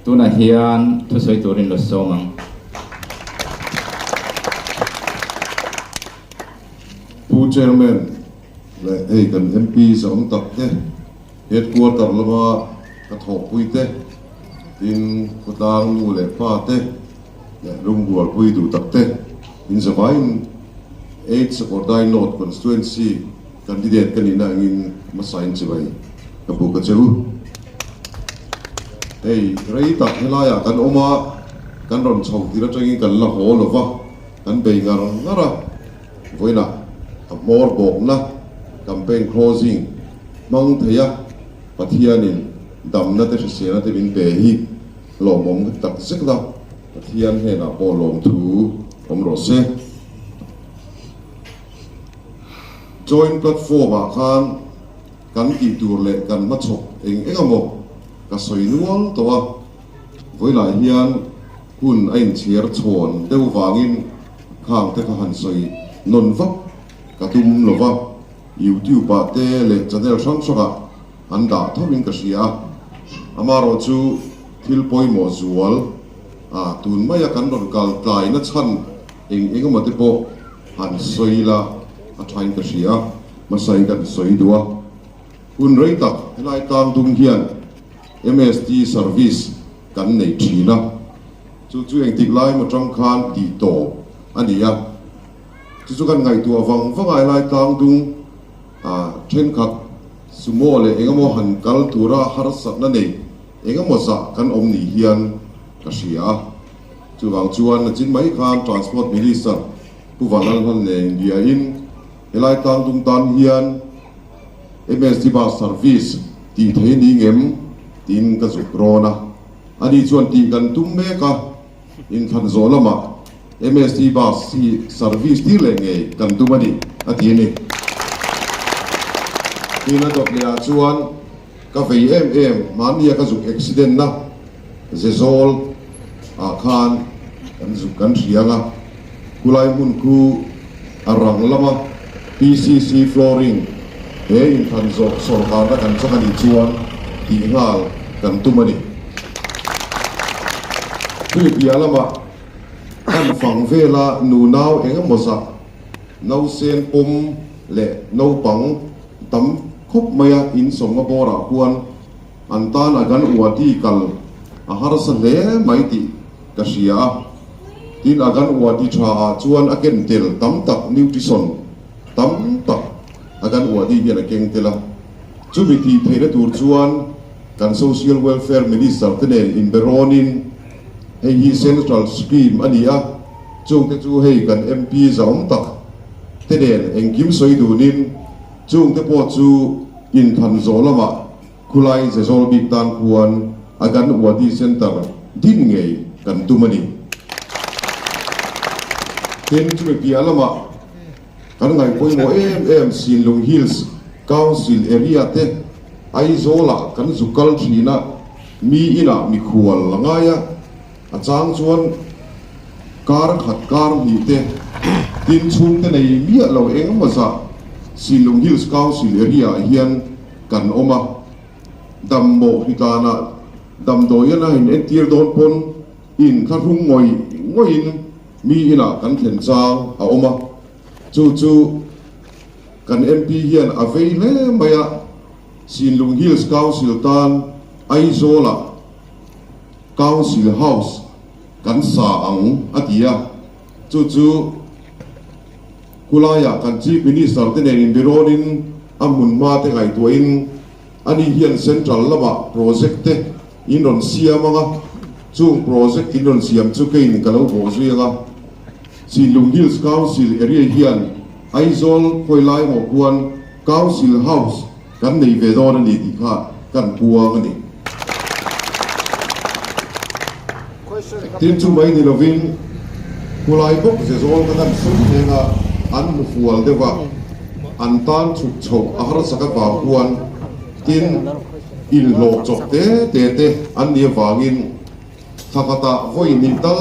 Tunah hian thusawi turin lo sawm ang. Pu Chairman leh hei kan MP zawng tak te, Headquarter lama ka thawhpui te, tin khawtlang nu leh pa te leh lungrualpui duh tak te in zavaiin Aids or Die North Constituency candidate ka nihna angin hmasain chibai ka buk a che u. Hei rei tak helaiah kan awm a, kan rawn chho tir atangin kan la haw lo va, kan bei ngar ngar a, vawiinah a hmawr bawkna campaign closing hmang thei a, Pathianin damna te hriselna te min pe hi lawmawm tak zet a, Pathian hnenah pawh lawmthu awm rawh se. Joint platform ah khan kan tih tur leh kan hmachhawp eng eng emaw ka sawi nual tawh a, vawilah hian hun a inchhiar chhawn deuh vangin khang te kha han sawi nawn vak ka tum lo va, YouTube ah te leh channel hrang hrangah an dah tho in ka hria a, amaherawh chu thil pawimawh zual a tun maia kan rawn kal tlai na chhan eng eng emaw te pawh han sawi la a tha in ka hria a, hmasa in kan sawi duh a, hun rei tak helai tlang dung hian MST service kan nei thin a, chu chu engtik lai emaw tang khan tih tawp a ni a, chu chu kan ngaihtuah vang vang a helai tlang dung thenkhat sumo leh eng emaw han kal tura harsatna nei eng emaw zah kan awm ni hian ka hria a. Chuvang chuan nachin mai khan Transport Minister Pu Vanlalhlan nen biain helai tlangdung tan hian MSD Bus Service tih thei ni ngem tiin ka zuk rawn a. Ani chuan tih kan tum mek a, inthlan zawh lamah MSD Bus hi service tir leh ngei kan tum a ni, a ti a ni. Tin a dawt lehah chuan ka vei em em, mahnia ka zuk accident na Zezawl ah khan kan zuk kan hriang a, khulai hmun khu a rang lama PCC flooring he inthlan zawh sawrkarna kan chak a nih chuan tih nghal kan tum a ni. Chumi piah lamah kan fang vela nunau eng emaw zah nausen pawm leh naupang tam khawp maia insawmna bawrah khuan An tan a kan uati kal a harsa hle mai tih ka hria a, tin a kan uati tha ah chuan a ken tel tam tak nutrition tam tak a kan uati hian a keng tel a, chumi tih theihna tur chuan kan Social Welfare Minister te nen inbe rawnin hei hi Central Scheme a ni a, chungte chu hei kan MP zahawm tak te nen engkim sawi dunin chungte pawh chu inthan zawh lamah Khulai Zezawl bik tan khuan a kan Wadi Centre din ngei kan tum a ni. Tin, chumi piah lamah kan ngaih pawimawh em em Sinlung Hills Council area te Aizawlah kan zu kal thin a, mi inah mikhual la ngai a, a chang chuan kar khat kar hnih te tin chhungte nei miah lo engemaw zah Sinlung Hills Council area ah hian kan awm a, dammawh hritlanah damdawi a in entir dawn pawn in thlahrung ngawih ngawihin mi inah kan thlen chang a awm a, chu chu kan MP hian a vei hle mai a, Sinlung Hills Council tan Aizawlah Council House kan sa ang a ti a, chu chu. Khulaiah kan Chief Minister te nen inbirawnin a hmun hma te ngaihtuahin ani hian Central lamah project te in rawn siam ang a, chung project in rawn siam chu keiin ka lo bawh zui ang a. Sinlung Hills Council area hian Aizawl khawilai maw khuan Council House kan nei ve dawn a ni tih kha kan puang a ni. Tin chu mai ni lovin khulai bawk ze zawl kha kan sum thleng a, an hmu fual deuh a, an tan chhuk chhoh a harsak avang khuan tin inhlawh chawp te te te an nih avangin thla khatah vawi hnih tal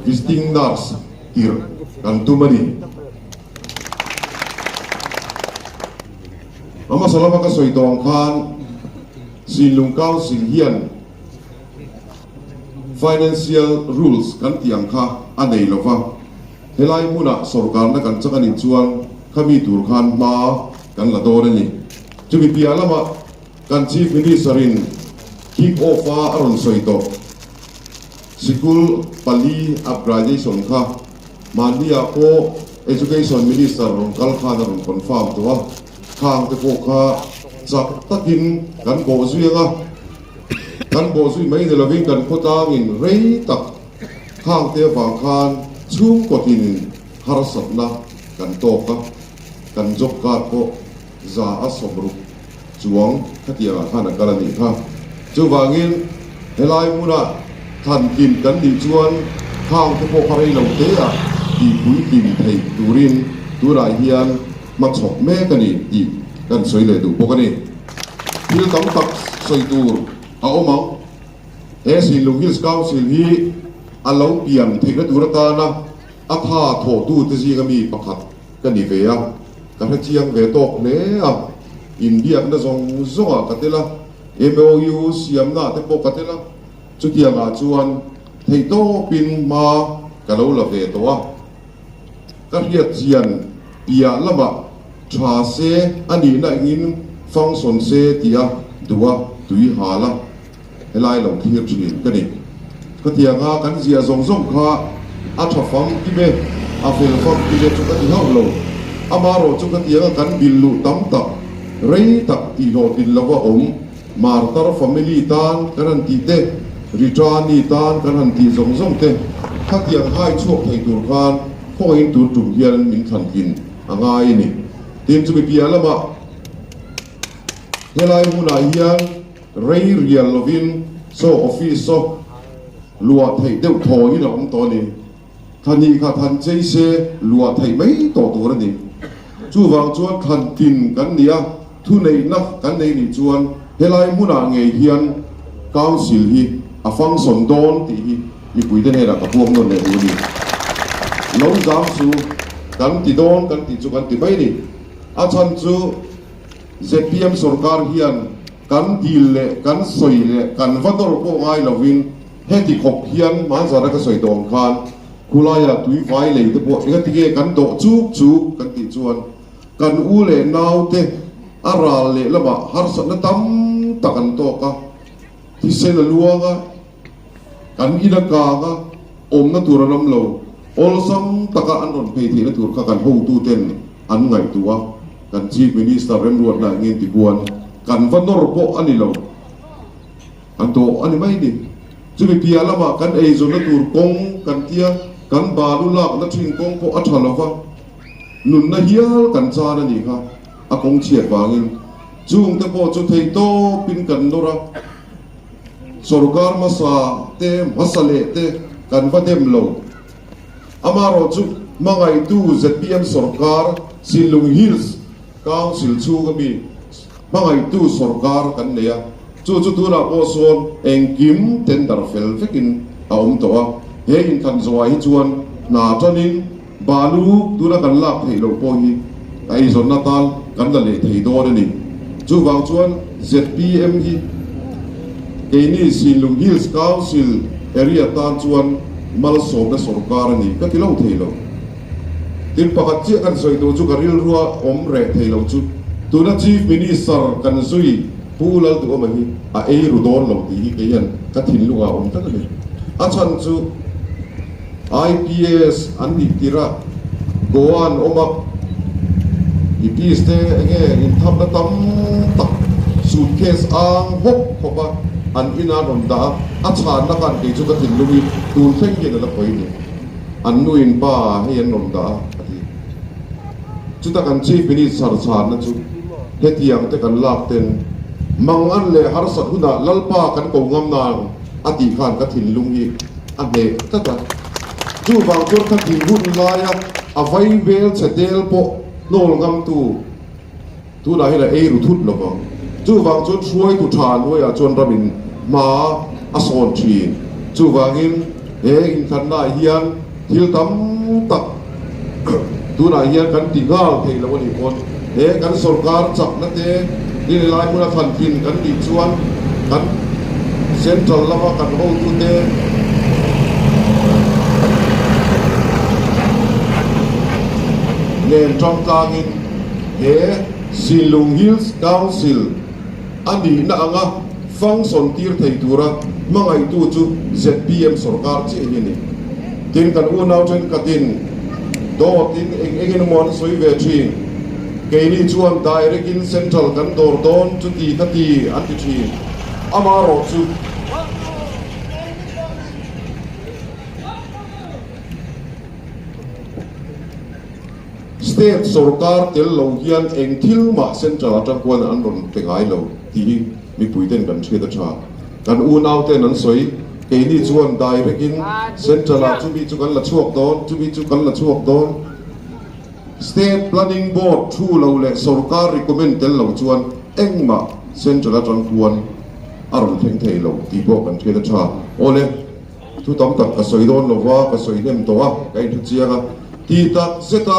visiting nurse tirh kan tum a ni. A hmasa lama ka sawi tawh ang khan Sinlung Council hian. Financial rules kan tih ang kha a nei lo va, helai hmunah sorkarna kan chak a nih chuan khami tur khan hma kan la dawn a ni. Chumi piah lamah kan Chief Minister-in kick off-a a rawn sawi tawh sikul pali upgradation kha mahniah pawh Education Minister rawn kal khan a rawn confirm tawh a, khang te pawh kha chak takin kan bawhzui ang a. Kan bawhzui mai ni lovin kan khawtlangin rei tak khangte avang khan chhungkawtin harsatna kan tawk a, kan job card pawh 160 chuang khatiangah khan a kal a nih kha. Chuvangin helai hmuna thlantlin kan nih chuan khangte pawh kha rei lo te ah tihpuitlin theih turin tunah hian hmachhawk mek a ni tih kan sawi leh duh bawk a ni. Thil tam tak sawi tur a awm ang. He Sinlung Hills Council hi a lo pian theihna tur atana a tha thawhtute zinga mi pakhat ka ni ve a, ka hrechiang ve tawk hle a. Inbiakna zawng zawngah ka tel a, MOU siamnaah te pawh ka tel a, chutiangah chuan theihtawpin hma ka lo la ve tawh a. Ka hriat chian piah lamah tha se a nihna engin function se tia duh a tui hal a, helai lo thlir thin ka ni. Khatianga kan ziah zawng zawng kha a tha fam kim e, a fel fam kim e chu ka ti hauh lo. Amarawh chu khatianga kan bil luh tam tak, rei tak tihhlawhtlin lova awm Martar family tan kan han tih te, Ritani tan kan han tih zawng zawng te, khatiang hai chhuak thei tur khan khawngaihin tun tum hian min thlantlin a ngai a ni. Tin, chumi piah lamah helai hmunah hian rei rial lovin saw office saw luah theih deuh thawiin a awm tawh a ni. Thla hnih khat han chei se luah theih mai tawh tur a ni. Chuvang chuan thlan tin kan ni a, thuneihna kan nei nih chuan helai hmunah ngei hian Council hi a function dawn tih hi mipuite hnenah ka puang nawn leh duh a ni. Lo zam chu kan ti dawn kan tih chu kan ti mai a ni. A chhan chu zpm sorkar hian kan dil leh kan sawi leh kan va dawr pawh ngai lovin, Heti khawp hian hmanzara ka sawi tawh ang khan khulaia tui vai lei te pawh enga tinge kan dawh chuk chuk kan tih chuan kan u leh nau te a ral leh lamah harsatna tam tak an tawk a, thisen a luang a, kan in a kang a, awmna tur an awm lo, awlsam taka an rawn phei theihna tur kha kan hotu ten an ngaihtuah a, kan Chief Minister remruatna engin ti kuan kan va nawr pawh a ni lo. A dawh a ni mai ni. Chumi piah lamah kan eizawnna tur kawng kan tia, kan balu lakna thin kawng pawh a tha lo va, nunna hial kan chan a nih kha a kawng chhiat vangin. Chungte pawh chu thei tawpin kan nawr a, sorkar hmasa te, hmasa leh te kan va dem lo. Amaherawhchu hmangaihtu zpm sorkar Sinlung Hills Council chhunga mi Hmangaihtu sorkar kan nei a, chu chu tunah pawh sawn engkim tender fel vekin a awm tawh a. He inthlan zawhah hi chuan hna tanin balu tuna kan lak theih loh pawh hi a eizawnna tan kan la leh thei dawn a ni. Chuvang chuan zpm hi keini Sinlung Hills Council area tan chuan malsawmna sorkar a ni ka ti lo thei lo. Tin, pakhat chiah kan sawi tur chu ka rilrua awm reh thei lo chu tuna Chief Minister kan zui Pu Lalduhawma hi a ei ru dawn lo tih hi kei hian ka thinlungah a awm tlat a ni. A chhan chu IPS an nih tirh a, Goa an awm a, i piece te enge inthapna tam tak suitcase ang hawp khawp a an ina rawn dah a, a chhanna khan kei chu ka thinlung hi tun thleng hian a la pawi ni. An nu in pa hei an rawn dah a, a ti. Chuta kan Chief Minister chhanna chu hetiang te kan lak ten mang an leh harsat hunah Lalpa kan ko ngam nang a tih khan ka thinlung hi a hneh tlat a. Chuvang chuan ka tih hun laia a vai vel che tel pawh hnawl ngamtu tunah hian a ei ru thut lo vang. Chuvang chuan hruaitu tha hnuaiah chuan ramin hma a sawn thin. Chuvangin he inthlannaah hian thil tam tak tunah hian kan ti nghal thei lo a nih pawn he kan sorkar chakna te ni lai hmuna thlantlin kan nih chuan kan central lama kan hotute nen tang tlangin he Sinlung Hills Council a nihna anga function tir thei tura hmangaihtu chu zpm sorkar chiah hi a ni. Tin, kan unau thenkhatin dawtin eng engin emaw an sawi ve thin. Keini chuan direct in central kan dawr dawn chuti kha ti an ti thin. Amaherawh chu. State sorkar tel lo hian eng thil mah central atang kuan an rawn pe ngai lo tih hi mipui ten kan hriat a tha. Kan unau ten an sawi, keini chuan direct in central ah chumi chu kan la chhuak dawn, chumi chu kan la chhuak dawn. State Planning Board thu lo leh sorkar recommend tel lo chuan engmah central atang kuan a rawn thleng thei lo tih pawh kan hriat a tha. Awle. Thu tam tak ka sawi dawn lo va, ka sawi hnem tawh a, ka inhre chiang a. Ti tak zet a,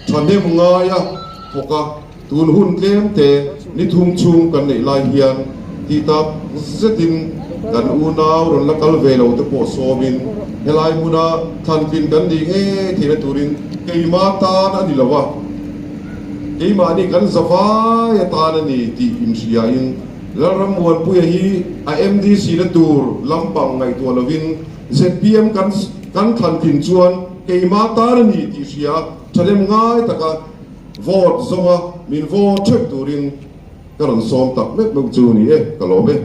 thahnem ngai a thawk a, tun hun tlem te ni thum chhung kan neih lai hian ti tak zetin kan unau rawn la kal ve lo te pawh sawmin helai hmuna thlantlin kan nih ngei theihna turin keimah tan a ni lo a, keimahni kan zavai atan a ni tih inhriain Lalrammuanpuia hi a MDC na tur lampang ngaihtuah lovin zpm kan kan thlan thin chuan keimah tan a ni tih hria thahnem ngai taka vote zawnga min vote theuh turin ka rawn sawm tak meuh meuh chu ni e, ka lawm e.